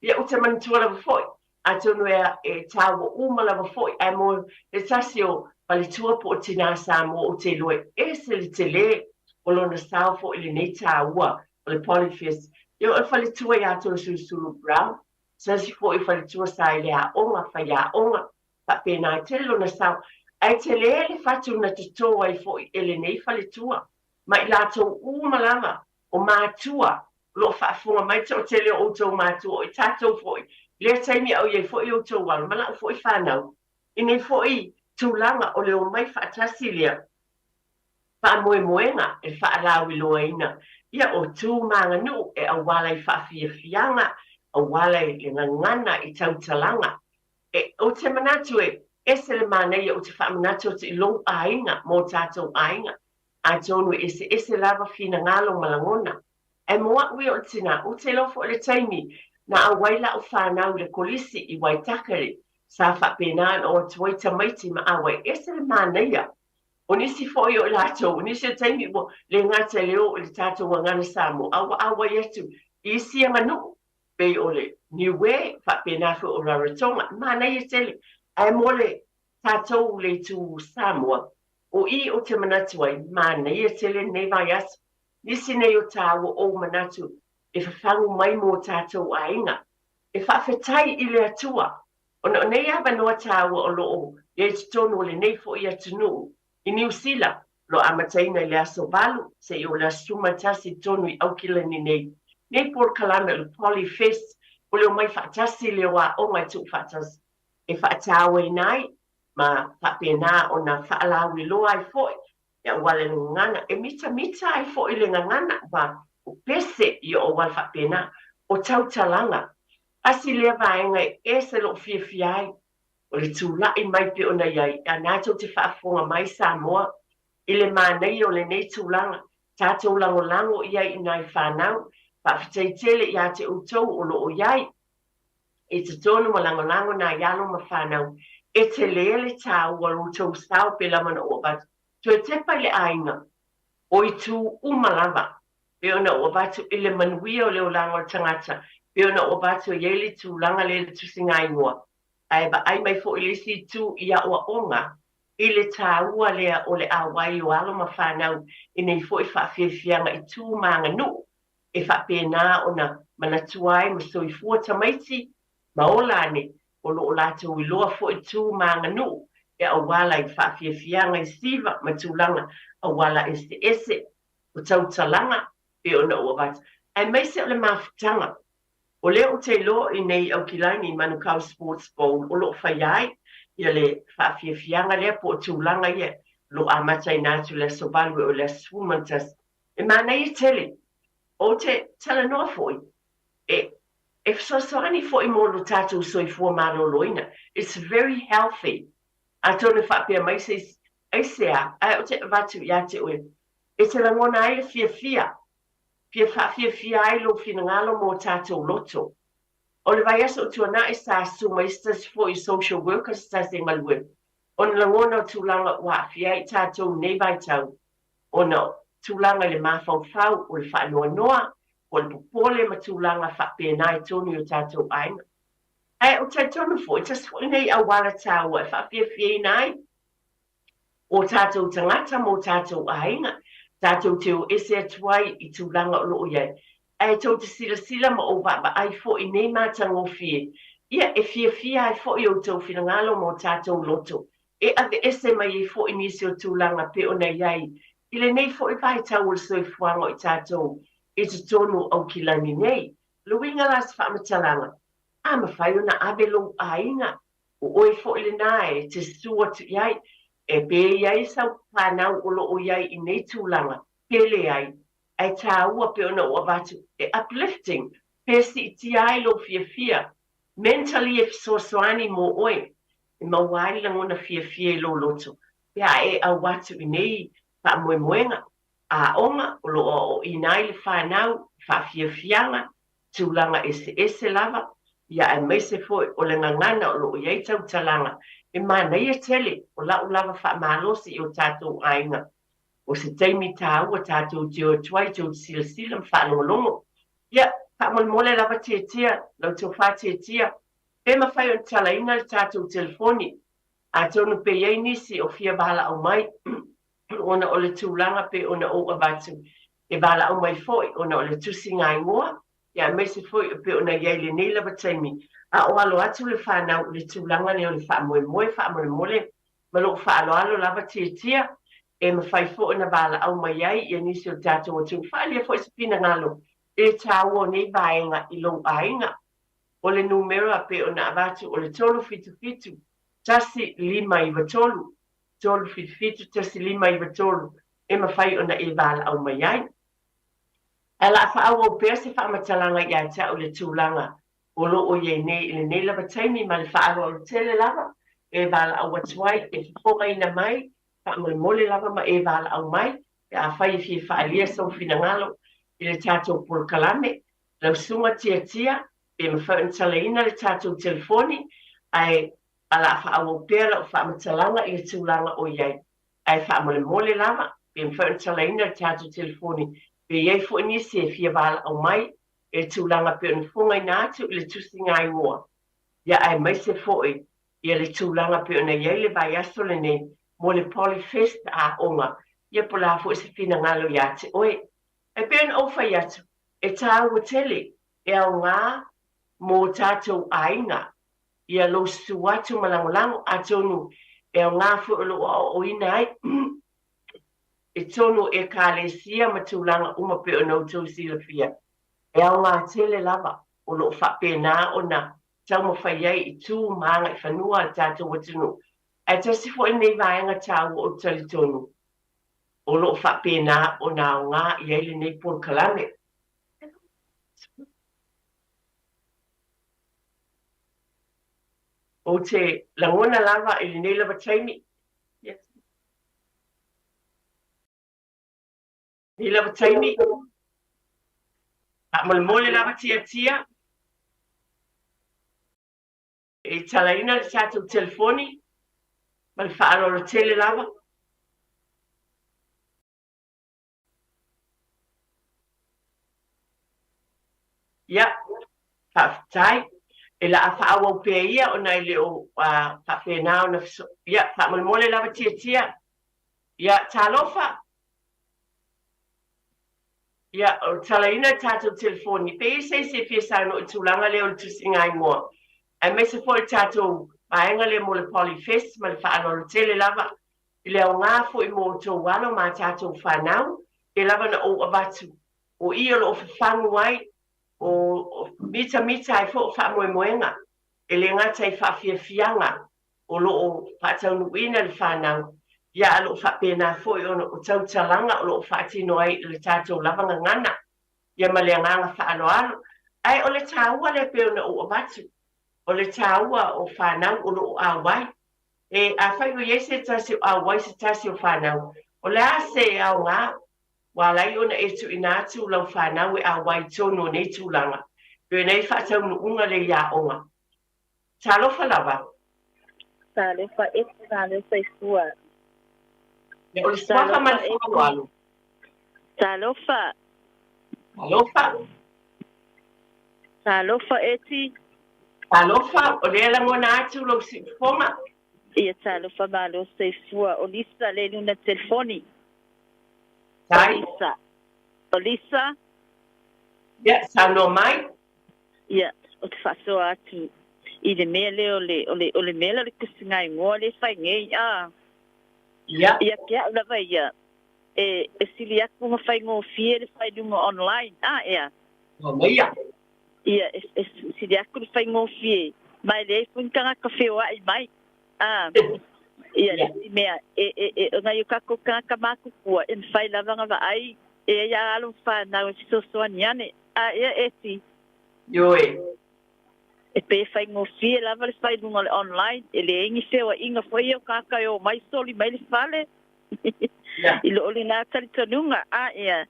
Ia, ou te manatua lava foi, atonu e taua uma lava foi, ae mo le tasi o faletua po o tinā Samoa ou te iloa e ese le telē o lona sao foi i lenei taua o le Polyfest. Ia, o le faletua ia Toeolesulusulu Brown, se tasi foi o faletua sa i le aoga, faiaoga, faapena e tele lona sao. Ae telē le fatu na totō ai foi e lenei faletua ma i latou uma lava o matua o lo o faafofoga mai, toatele o outou matua, o i tatou foi, i lea taimi a o i ai foi outou alo ma lau foi fanau, i nei foi tulaga o le omai faatasi lea faamoemoega e faalauiloaina ia o tu ma aganuu e auala i faafiafiaga, auala i le gagana, i tautalaga. E, ou te manatu e ese le manaia, ou te faamanatu atu i lou aiga ma o tatou aiga, Atonu e eseese lava finagalo ma lagona. Ae mo a'u ia o le tinā, ou te iloa foi le taimi na auai la'u fanau i le kolisi i Waitakere, sa faapena ona o atu ai tamaiti ma auai. Ese le manaia o nisi foi o i latou, o nisi o taimi ua le gata i le o i le tatou gagana Samoa, a ua auai atu i isi aganuu, pei o le Niue, faapena foi o Rarotonga. Manaia tele. Ae mo le tatou le itu Samoa, O i ou te manatu ai, manaia tele lenei vaiaso. Nisi nei o tāua ou manatu e fafagu mai mō tātou aiga. E faafetai i le Atua, ona o nei avanoa tāua o lo o i ai totonu o lenei foi atunuu i Niu Sila, o lo o amataina i le aso 8 seia o le aso 11 i totonu i Aukilani nei. Nei polokalame o le Polyfest, o le omai faatasi lea o aoga e tuufaatasi e faatauaina ai ma faapena ona faalauiloa ai foi e auala i le gagana, e mitamita ai foi le gagana, ma o pese i o auala faapena, o tautalaga. Tasi lea vaega e ese lou fiafia ai, o le tulai mai pei ona i ai, a na tou te faafofoga mai Samoa i le manaia o lenei tulaga, tatou lagolago i ai i nai fanau, faafetai tele ia te outou o lo o i ai. I totonu ma lagolago nai alo ma fanau, e tele le tāua o lo outou sao pe lava ona ou avatu. Toe tepa i le aiga, o itu uma lava, pei ona ou avatu i le manuia o le olaga o le tagata, pei ona ou avatu e i ai le tulaga lea i le tusigaigoa, ae vaai mai foi i le isi itu i aoaoga i le tāua lea o le auai o alo ma fanau i nei foi faafiafiaga i tu ma aganuu e faapena ona manatua ai ma soifua tamaiti ma ola ane o lo o latou iloa foi tu ma aganuu e auala i faafiafiaga i siva ma tulaga auala eseese o tautalaga pei ona ou avatu aemaise o le mafutaga. O lea ou te iloa i nei Aukilani i Manukau Sports Bowl o lo o faia ai ia le faafiafiaga lea po o tulaga ia o lo o amataina atu i le aso 8 e oo i le aso 11. E manaia tele. Ou te talanoa foi, e, e fesoasoani foi mo lo tatou soifua maloloina. It's very healthy. Atonu e faapea mai se isi, aisea, ae ou te avatu ia te oe, e te lagona ai le fiafia, fia faafiafia ai lou finagalo mo tatou loto. O le vaiaso o tuanai sa susu mai se tasi foi social worker se tasi e galue. Ona lagona o tulaga ua aafia ai i tatou i nei vaitau, ona o tulaga i le mafaufau, o le faanoanoa, po o le popole ma tulaga faapena i totonu i o tatou aiga. Ae ou te talitonu foi, tasi foi lenei auala taua e faafiafiaina ai o tatou tagata ma o tatou aiga, tatou te o ese atu ai i tulaga o lo o i ai. Ae tou te silasila ma ou vaavaai foi i nei matagofie, ia, e fiafia ai foi outou finagalo ma o tatou loto e aveese mai ai foi nisi o tulaga pei ona i ai i lenei foi vaitau o le soifuaga o i tatou i totonu o Aukilani nei. O le uiga la o se faamatalaga, a mafai ona ave lou aiga, o oe foi lena e te susu atu i ai, e pe i ai sau fanau o lo o i ai i nei tulaga, pe leai, ae tāua pei ona ou avatu e uplifting pe siitia ai lou fiafia mentally e fesoasoani mo oe e maua ai le lagona fiafia i lou loto pe a e au atu i nei faamoemoega aoga o lo o aoaoina ai le fanau i faafiafiaga tulaga eseese lava ia aemaise foi o le gagana o lo o i ai tautalaga e manaia tele o lau lava faamalosi i o tatou aiga O se taimi tāua tātou te o atu ai tou te silasila ma faalogologo. Ia, faamolemole lava Tietia, lau tofa Tietia, pe mafai ona talaina le tātou telefoni, atonu pe i ai nisi o fia valaau mai ona o le tulaga pei ona ou avatu e valaau mai foi ona o le tusiga igoa, ia aemaise foi e pei ona i ai i lenei lava taimi a o alo atu le fanau i le tulaga lea o le faamoemoe faamolemole Ma lou faaaloalo lava Tietia, e mafai foi ona valaau mai ai ia nisi o tatou atunuu. Faaalia foi se finagalo i le taua o nei vaega i lou aiga. O le numera pei ona avatu o le 377 1593, 377 1593 e mafai ona e valaau mai ai. Ae o le a faaauau pea se faamatalaga ia te au i le tulaga o lo o i ai nei i lenei lava taimi ma le faaaloalo tele lava e valaau atu ai, e fofogaina mai, faamolemole lava ma e valaau mai pe afai e fia faaalia sou finagalo i le tatou polokalame, lau susuga Tiatia, pe mafai ona talaina le tatou telefoni, ae a la faaauau pea lau faamatalaga i le tulaga o i ai. Ae faamolemole lava, pe mafai ona talaina le tatou telefoni, pe i ai foi nisi e fia valaau mai e tulaga pei ona fofogaina atu i le tusiga igoa, ia aemaise foi ia le tulaga pei ona i ai le vaiaso lenei mo le Polyfest aoga, ia po o le a foi se finagalo ia te oe. Ae pei ona ou fai atu, e tāua tele, e aoga mō tātou aiga, ia lou susu atu ma lagolago, atonu e aoga foi o lo o aoaoina ai i totonu o Ekalesia ma tulaga uma pei ona outou silafia, e aoga tele lava o lo o faapena ona taumafai ai i tu ma agaifanua a le tatou atunuu. Ae tasi foi lenei vaega taua ou te talitonu o lo o faapena ona aoga i ai lenei polokalame. Ou te lagona lava i lenei lava taimi, Nei lava taimi, faamolemole lava Tiatia e talaina le tatou telefoni ma le faaaloalo tele lava. Ia, faafetai. E la a faaauau pea ia ona e le o faapena ona Ia, faamolemole lava Tiatia. Ia, talofa. Ia, o talaina le tatou telefoni. Pe i ai se isi e fia saunoa i le tulaga lea o le tusiga igoa, aemaise foi le tatou vaega lea mo le Polyfest ma le faaaloalo tele lava i le aoga foi mo outou alo ma a tatou fanau, pei lava ona ou avatu, o i o lo o fafagu ai, o mitamita ai foi o faamoemoega, e le gata i faafiafiaga o lo o faataunuuina le fanau, ia a o lo o faapena foi ona o tautalaga o lo o faatino ai i le tatou lava gagana, ia ma le agaga faaaloalo. Ae o le taua lea pei ona ou avatu, o le taua o fanau o lo o auai. E, afai o i ai se tasi o auai se tasi o fanau, o le a se aoga ua ala ai ona e tuuina atu lau fanau e auai i totonu o nei tulaga, pei ona i ai faataunuuga lea i aoga. Talofa lava! Talofa Eti malo soifua. Ia, o le suafa ma Talofa le Eti. faaaloalo. Talofa. Talofa. Talofa Eti. Talofa, o lea e lagona atu lou siufofoga. Ia talofa malo soifua. O Lisa le luna telefoni. O Tai. Lisa. O Lisa. Ia, saunoa mai. Ia, ou te faasoa atu i le mea lea o le, o le, o le mea lea o le tusigaigoa lea e fai nei, a. Ia. Ia te au lava ia, e, e sili atu ma faigofie le fai i luga online, a ea. Manaia. Ia, e, e sili atu le faigofie, ma e leai foi ni tagata feoai mai, a. Ia, le isi mea, e, e, e, o nai o tatou tagata matutua, e mafai lava ona vaai e ai a alo ma fanau e fesoasoani ane, a ea Eti? Ioe. E pei e faigofie lava le fai i luga o le online, e leai ni feoaiga foi ia o tagata e omai soli mai le fale i loo lena talitonuga. A ea.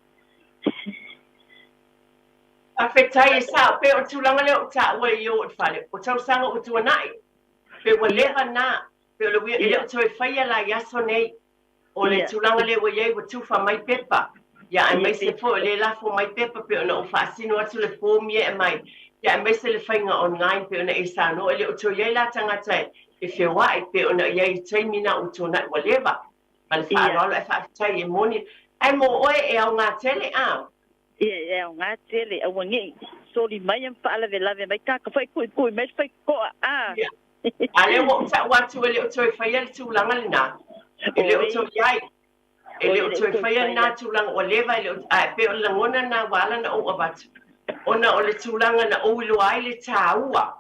Faafetai e sao pea o le tulaga lea o taua i o i le fale, o tausaga ua tuanai, pe ua leva na, pe o le uiga, e le o toe faia la i aso nei. O le tulaga lea ua i ai ua tufa mai pepa, ia aemaise foi o lea e lafo mai pepa pei ona ou faasino atu le form ia e aumai, ia aemaise le faiga online pei ona e saunoa, e le o toe i ai la tagata e feoai pei ona i ai i taimi na ua tuanai ua leva. Ma le faaaloalo ae faafetai e moni. Ae mo oe e aoga tele a? Ia, e aoga tele, aua ne i soli mai ma faalavelave mai tagata foi e tuitui mai le faitotoa, a. Ia. A lea ua ou tau atu e le o toe faia le tulaga lena. E le o toe i ai. E le o toe faia lena tulaga ua leva e le o, ae pei o le lagona lena ua ala ona ou avatu, ona o le tulaga na ou iloa ai le taua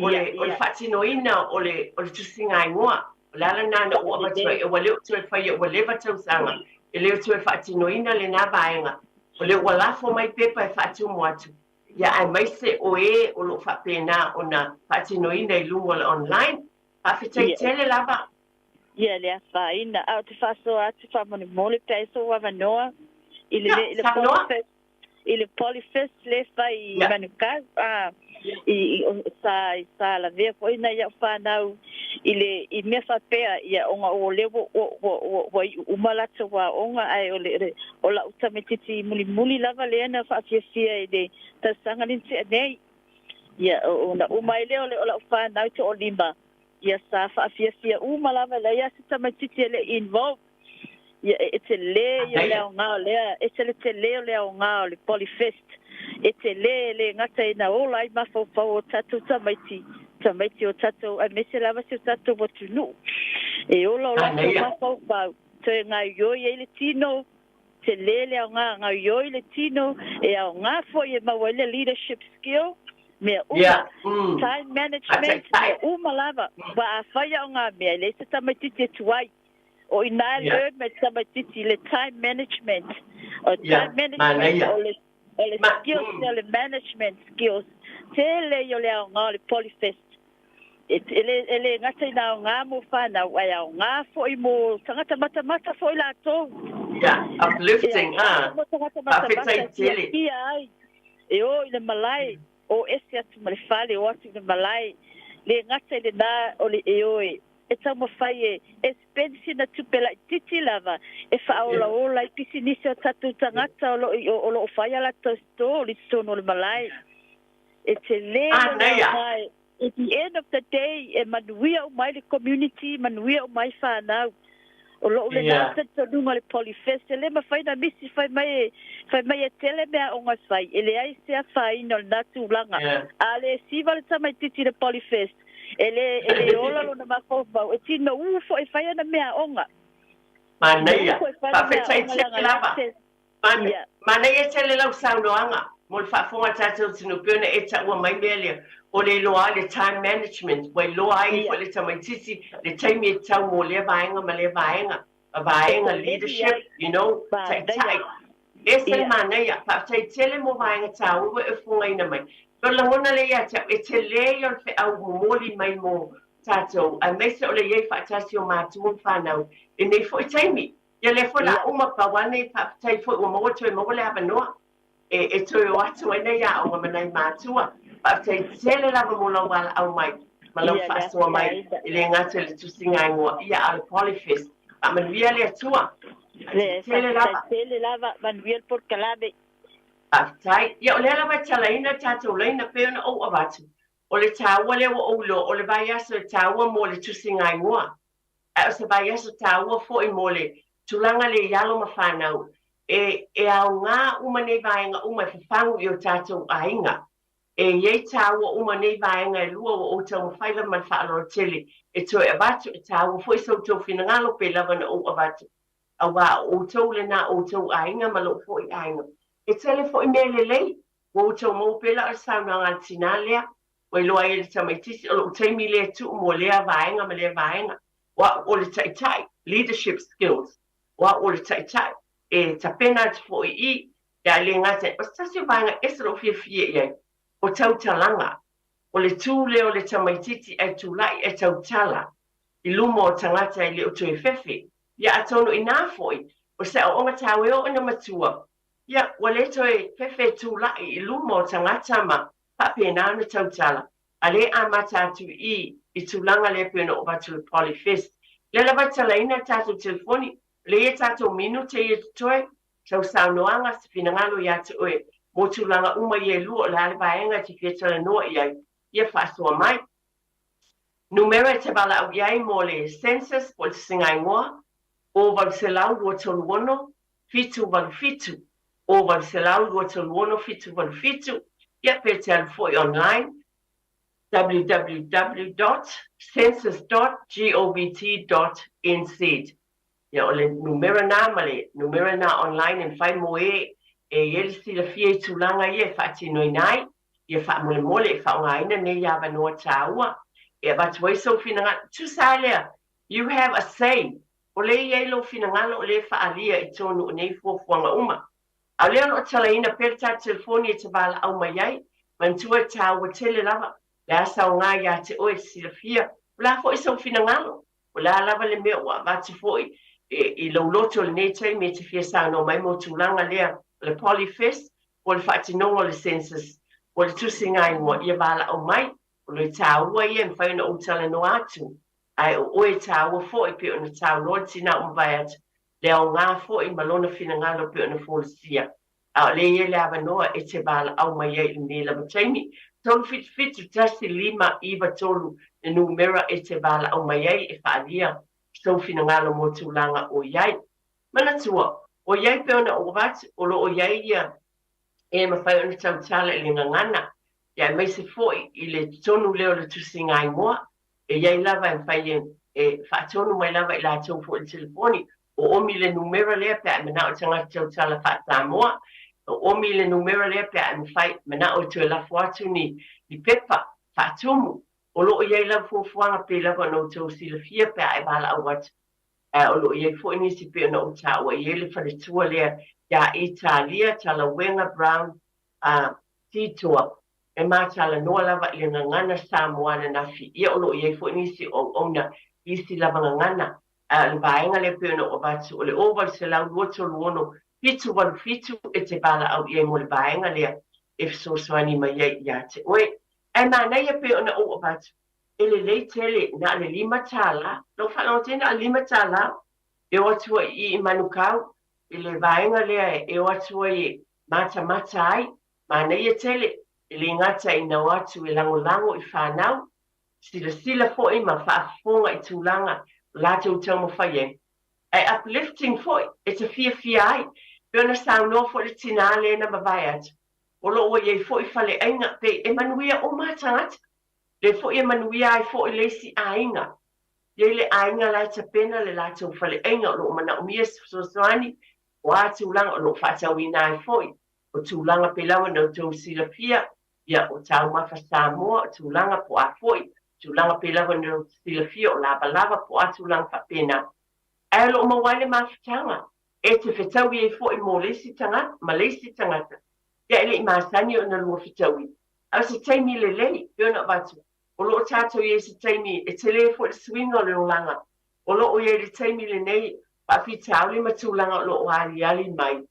o le, o le faatinoina o le, o le tusigaigoa. O le ala lena na ou avatu ai, ua le o toe faia ua leva tausaga, e le o toe faatinoina lena vaega. O lea ua lafo mai pepa e faatumu atu. Ia aemaise o e o lo o faapena ona faatinoina i luga o le online. Faafetai tele lava. Ia le afaina. A ou te faasoa atu faamolemole pe ai sou avanoa i le i le Polyfest i le Polyfest le fai i Manukau a i sa sa lavea foi nai au fanau i le i mea faapea ia ona o lea ua ua ua ua iu uma latou aoga ae o le O la'u tamaitiiti mulimuli lava lea na faafiafia i le tausaga lea na tea nei. Ia, ona uma ai lea o le o la'u fanau e toalima, ia sa faafiafia uma lava, e leai lava se tamaitiiti e le i involve. Ia, e telē ia o le aoga o lea, e ese le telē o le aoga o le Polyfest. E telē e le gata ina ola ai mafaufau o tatou tamaiti, tamaiti o tatou, aemaise lava si o tatou atunuu. E ola o latou mafaufau. Toe gaoioi ai le tino, tele le aoga gaoioi le tino, e aoga foi e maua ai le leadership skill, mea uma, time management, mea uma lava. Aua a fai aoga mea, e leai se tamaitiiti e tuai. O i ina e learn mai le tamaitiiti le time management. O time management o le o le skills lea o le management skills, tele ia o le aoga o le Polyfest. E, e, le, e le gata ina aoga mo whanau, ae aoga foi mo tagata matamata foi latou. Yeah, uplifting, ah. Mo tagata matamata e fiafia ai. E o i le malae, o ese atu ma le fale, o atu i le malae. Le gata i lena o le e o e, e taumafai e, e spend sina tupe laitiiti lava e faaolaola ai pisinisi o tatou tagata o lo, o, o lo o fai a latou stall i totonu o le malae. E tele lona aoga e, at the end of the day e manuia uma ai le community, manuia uma ai whanau. O lou lena talitonuga o le Polyfest, e le mafai ona misi fai mai e, fai mai e tele mea aoga e fai, e leai se afaina o lena tulaga. A le siva le tamaitiiti i le Polyfest, e le, e le ola lona mafaufau, e tino u foi e fai ana mea aoga. Manaia. Faafetai tele lava. Manaia tele lau saunoaga mo le faafofoga a le tatou atunuu pei ona e taua mai mea lea o le iloa ai le time management ua iloa ai foi le tamaitiiti le taimi e tatau mo lea vaega ma lea vaega ma vaega leadership you know taitai ese le manaia. Faafetai tele mo vaega taua ua e fofogaina mai. O le lagona lea ia te au e tele ia o le feau momoli mai mo tatou aemaise o le i ai faatasi o matua ma fanau i nei foi taimi. Ia lea foi la uma pau ane, faafetai foi ua maua toe maua le avanoa e e toe o atu ai nei aoga ma nai matua. Faafetai tele lava mo lau valaau mai. Ma lau faasoa mai, e le gata i le tusigaigoa, ia a o le Polyfest. Faamanuia le Atua. Le Tele lava. Tele lava, manuia le polokalame. Faafetai. Ia o lea lava e talaina tatou laina pei ona ou avatu. O le taua lea ua ou iloa, o le vaiaso e taua mo le tusigaigoa. Ae o se vaiaso taua foi mo le tulaga lea i alo ma fanau. E, e aoga uma nei vaega uma e fafagu i o tatou aiga. E i ai taua uma nei vaega e lua ua ou taumafai lava ma le faaaloalo tele e toe avatu, e taua foi so outou finagalo pei lava ona ou avatu, auā o outou lenā o outou aiga ma lou foi aiga. E tele foi mea lelei ua outou maua pei la o le saunoaga a le tinā lea ua iloa ai e le tamaitiiti o lou taimi lea e tuu mo lea vaega ma lea vaega. O au o le taitai, leadership skills, o au o le taitai e tapena atu foi i i, Ia le gata, o se tasi o vaega ese lou fiafia i ai, o tautalaga. O le tū lea o le tamaitiiti ae tulai ae tautala i luma o tagata e le o toe fefe. Ia atonu inā foi, o se aoaoga taua e oo ina matua, ia, ua le toe fefe e tulai i luma o tagata ma faapena ona tautala. A lea e amata atu i i, i tulaga lea pei ona oo atu i le Polyfest. Lea lava e talaina le tatou telefoni, o lea e i ai tatou minute ia totoe, Sau saunoaga, se finagalo ia te oe mō tulaga uma ia e lua o le a le vaega e te fia talanoa i ai, ia faasoa mai. Numera e te valaau i ai mō le census po o le tusigaigoa, o 800 236 787, o 800 236 787, ia pe te alu foi online, www dot census dot govt dot nz. Ia, o le numera na ma le numera na online e mafai mo e e i ai le silafia i tulaga ia e faatinoina ai. Ia faamolemole e faaaogaina nei avanoa taua e avatu ai sou finagalo. Tusa ai lea, you have a say, o lea e i ai lou finagalo o lea e faaalia i totonu o nei fuafuaga uma. A o lea o lo o talaina pea le tatou telefoni e te valaau mai ai, manatua e taua tele lava le a saoga ia te oe e te silafia o le a foi sou finagalo. O le a lava le mea ua avatu foi i lou loto i lenei taimi e te fia saunoa mai mo tulaga lea o le Polyfest po o le faatinoga o le census po o le tusigaigoa, ia valaau mai. O le taua ia e mafai ona ou talanoa atu, ae o oe e taua foi pei ona saunoa le tina ua mavae atu, le aoga foi ma lona finagalo pei ona folasia. A o lea e i ai le avanoa e te valaau mai ai i lenei lava taimi. 377 1 5 9 3 le numera e te valaau mai ai e faaalia sou finagalo mo tulaga o i ai. Manatua, o i ai pei ona ou avatu, o lo o i ai ia e mafai ona tautala i le gagana, ia aemaise foi i le totonu lea o le tusigaigoa, e i ai lava e mafai e faatonu mai lava i latou foi i le telefoni, O omi le numera lea pe a e manao i tagata tautala faa-Samoa. O omi le numera lea pe a e mafai, manao e toe lafo atu ni, ni pepa faatumu. O lo o i ai lava fuafuaga pei lava ona outou silafia pe a e valaau atu. Ae o lo o i ai foi nisi pei ona ou taua i ai le faletua lea iā Italia, Talauega, Brown, a Titoa. E matalanoa lava i le gagana Samoa ananafi. Ia o lo o i ai foi nisi o auauna i isi lava gagana. A o le vaega lea pei ona ou avatu, o le 0800 236 787 e te valaau i ai mo le vaega lea e fesoasoani mai ai iā te oe. Ae manaia pei ona ou avatu, e lelei tele na o le $5, lou faalogo na o le $5 e o atu ai i i Manukau i le vaega lea e o atu ai e matamata ai. Manaia tele, e le gata ina o atu e lagolago i fanau, silasila foi ma faafofoga i tulaga o latou taumafai ai, ae uplifting foi e te fiafia ai. Pei ona saunoa foi le tinā lea na mavae atu, o lo o ua i ai foi faleaiga pei e manuia uma a tagata, lea foi e manuia ai foi le isi aiga. I ai le aiga la e tapena le latou faleaiga o lo o manaomia se fesoasoani, o a tulaga o lo o faatauina ai foi, o tulaga pei lava ona outou silafia, Ia, o taumafa Samoa, o tulaga po a foi, tulaga pei lava ona silafia o lavalava po a tulaga faapena. Ae o lo o maua ai le mafutaga e te fetaui ai foi mo le isi tagata ma le isi tagata, ia e le i masani ona lua fetaui. A o se taimi lelei, pei ona avatu, o lo o tatou i ai i se taimi e tele foi le suiga o le olaga. O lo o i ai i le taimi lenei faafitauli ma tulaga o lo o aliali mai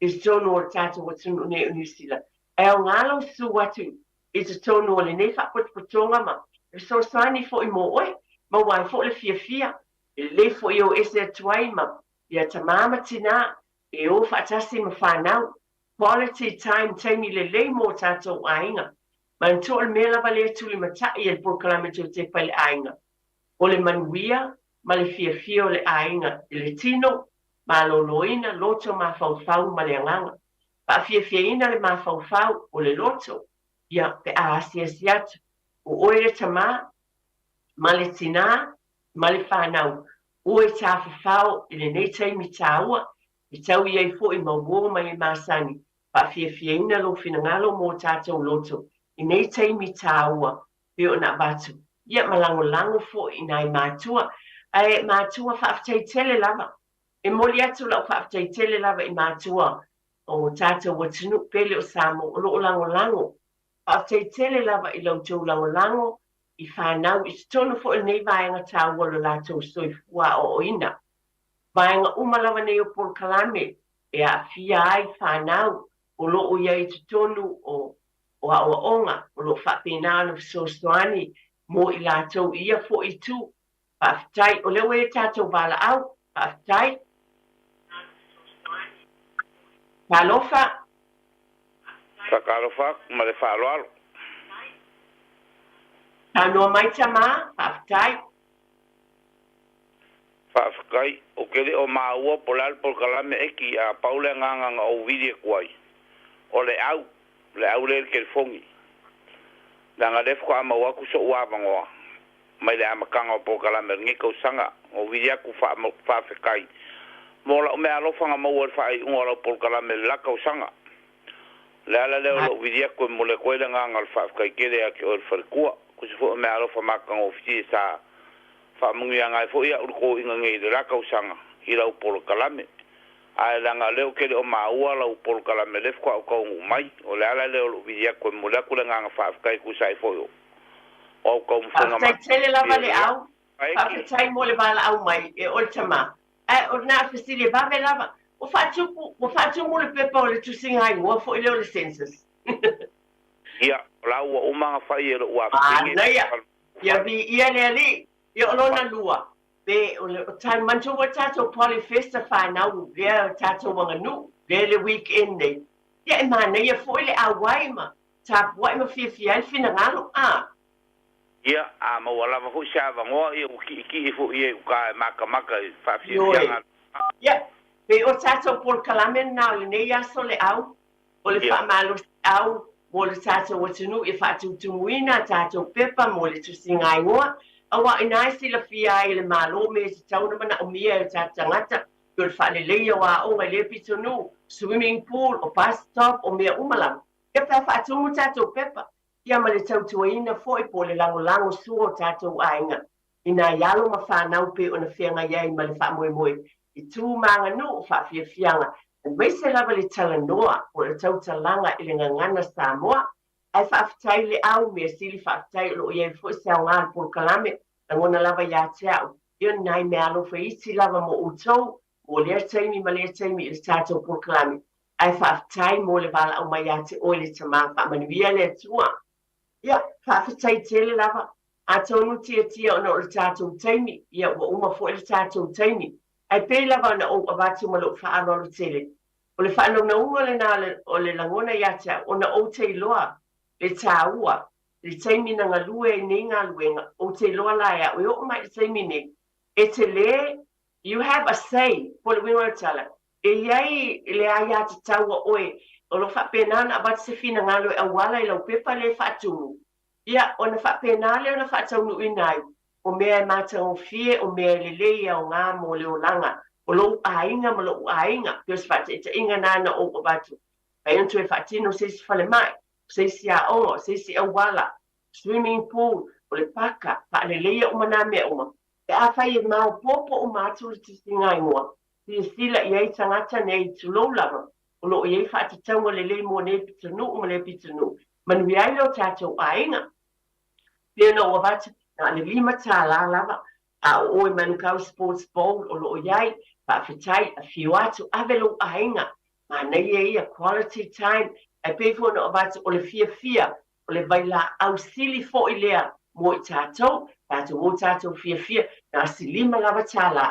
i totonu o le tatou atunuu nei o Niu Sila. E aoga lou susu atu i totonu o lenei faapotopotoga ma Fesoasoani foi mo oe, maua ai foi le fiafia, e lelei foi e o ese atu ai ma ia tamā ma tinā, e o faatasi ma fanau. Quality time, taimi lelei mo tatou aiga. Manatua o le mea lava lea e tulimatai e le polokalame Toe Tepa i le Aiga, o le manuia ma le fiafia o le aiga i le tino, maloloina, loto mafaufau ma le agaga. Faafiafiaina le mafaufau o le loto, ia, pe a asiasi atu, o oe le tamā, ma le tinā, ma le fanau, ua e tafafao i lenei taimi tāua, e tau i ai foi ma uō mai e masani, faafiafiaina lou finagalo mo tatou loto i nei taimi tāua pei ona avatu, ia ma lagolago foi i nai matua. Ae matua faafetai tele lava. E momoli atu lau faafetai tele lava i matua o tatou atunuu pele o Samoa o lo o lagolago. Faafetai tele lava i la outou lagolago i fanau i totonu foi o lenei vaega taua o lo latou soifua aoaoina. Vaega uma lava nei o polokalame e aafia ai fanau o lo o i ai i totonu o aoaoga o lo o faapena ona fesoasoani mo i latou i ia foi itu. Faafetai. O lea ua i ai tatou valaau. Faafetai. Talofa. Faatalofa atu ma le faaaloalo. Saunoa mai tamā. Faafetai. Faafetai. Ou te le o maua po o le a le polokalame eki, a pau le agaga na ou vili atu ai, o le au, le au lea i le telefoni. Leaga lea faatoa maua atu so'u avanoa mai le amataga o polokalame o lenei tausaga. Na ou vili atu faafetai mo la'u meaalofa na maua i le faaiuga o lau polokalame i le la tausaga. O le ala lea o lo'u vili atu e momoli atu ai le agaga o le faafetai tele ia te oe le faletua. Tusa foi o meaalofa matagofie sa faamanuiaga ai foi a'u i le toeaina nei i le la tausaga i lau polokalame. Ae leaga o lea ou te le o maua lau polokalame lea faatoa ou taunuu mai. O le ala lea o lou vili atu e momoli atu le agaga faafetai e tusa ai foi o au taumafaiga Faafetai tele matagofie lava i le le la au. Eki. Faafetai mo le valaau mai e oe le tamā. Ae o lena fesili e vave lava, ua faatupu, ua faatumu le pepa o le tusiga igoa foi lea o le census? Ia, o la ua uma ona fai e lou afafine Manaia! Ia viia le Alii! Ia o lona lua, pe o le time, manatua ua tatou Polyfest a fanau lea tatou aganuu lea le weekend nei, ia e manaia foi le auai ma tapuai ma fiafia ai le finagalo, a. Ia, a maua lava foi se avanoa, ia ua ki'iki'i foi i ai uta e matamata i Ioe. faafiafiaga a le Ia, pei o tatou polokalame lena o lenei aso le au, o le faamalosiau mo le tatou atunuu ia faatutumuina a tatou pepa mo le tusiga igoa, aua o ina e silafia ai e le Malo mea e tatau ona manaomia e o tatou tagata, pei o le faaleleia o aoga i lea pitonuu, swimming pool, o bus stop, o mea uma lava. Ia pe a faatumu tatou pepa, ia ma le tautuaina foi po o le lagolago sua o tatou aiga i nai alo ma fanau pei ona feagai ai ma le faamoemoe i tu ma aganuu faafiafiaga aemaise lava le talanoa po o le tautalaga i le gagana Samoa. Ae faafetai le au, mea sili faafetai o lo o i ai foi se aoga o le polokalame, lagona lava ia te au, ia o nai meaalofa iti lava mo outou mo lea taimi ma lea taimi i le tatou polokalame. Ae faafetai mo le valaau mai ia te oe le tamā, faamanuia le Atua. Ia, faafetai tele lava. Atonu tiatia ona o le tatou taimi, ia ua uma foi le tatou taimi. Ae pei lava ona ou avatu ma lou faaaloalo tele, o le faanaunauga lena o le lagona ia te au, ona ou te iloa le taua, le taimi na galue ai nei galuega, ou te iloa la e au e oo mai i le taimi nei, e tele, you have a say, po o le uiga o le tala, E i ai le aiatatau a oe o lo o faapena ona avatu se finagalo e auala i lau pepa lea e faatumu, ia, ona faapena lea ona faataunuuina ai o mea e matagofie, o mea e lelei e aoga mo le olaga o lou aiga ma lo'u aiga. Pei o se faataitaiga na na ou avatu, mafai ona toe faatino se isi falemai, o se isi aoga, o se isi auala, swimming pool, o le paka, faaleleia uma nā mea uma, pe afai e maopoopo uma atu le tusiga igoa. Silasila i ai tagata nei, tulou lava, o lo o i ai faatatauga lelei mo nei pitonuu ma lea pitonuu, manuia ai lo tatou aiga. Pei ona ou avatu, na o le $5 lava, a o oe Manukau Sports Bowl o lo o i ai, faafetai, afio atu, ave lou aiga, manaia ia, quality time, ae pei foi ona ou avatu, o le fiafia, o le vailaau sili foi lea Mo i tatou, tatou o tatou fiafia, na o si $5 lava,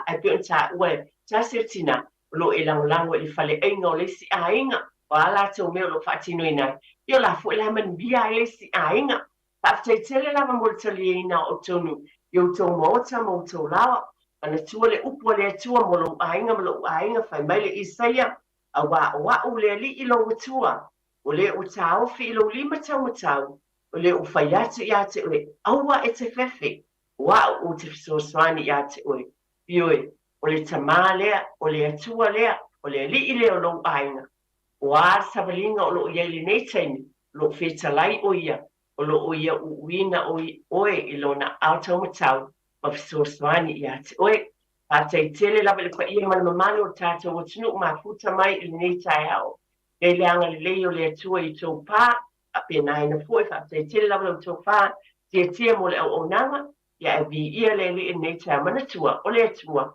ae pei ona taua e tasi o tina o lo o e lagolago i le faleaiga o le isi aiga, o a latou mea o lo o faatinoina ai, ia o la foi la manuia ai le isi aiga. Faafetai tele lava mo le taliaina o outou i outou maota ma outou laoa. Manatua le upu a le Atua mo lou aiga ma lou aiga, fai mai le Isaia, auā o a'u le Alii lou Atua, o le ua taofi i lou lima taumatau, o le ua fai atu iā te oe, aua e te fefe, o a'u ou te fesoasoani iā te oe. Ioe, o le Tamā lea, o le Atua lea, o le Alii lea o lou aiga. O a le savaliga o lo o i ai i lenei taimi, o lo o fetalai ʻo ia, o lo o ia uʻuina ʻoe i lona ao taumatau ma fesoasoani iā te oe. Faafetai tele lava i le paia ma le mamalu o le tatou atunuu mafuta mai i lenei taeao. Ia i le agalelei o le Atua i outou pa, faapenaina foi, faafetai tele lava la outou fa tiatia mo le auaunaga, ia ae viia le Alii i lenei taeao manatua, o le Atua,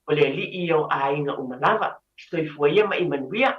o le Alii ia o aiga uma lava. Soifua ia ma ia manuia.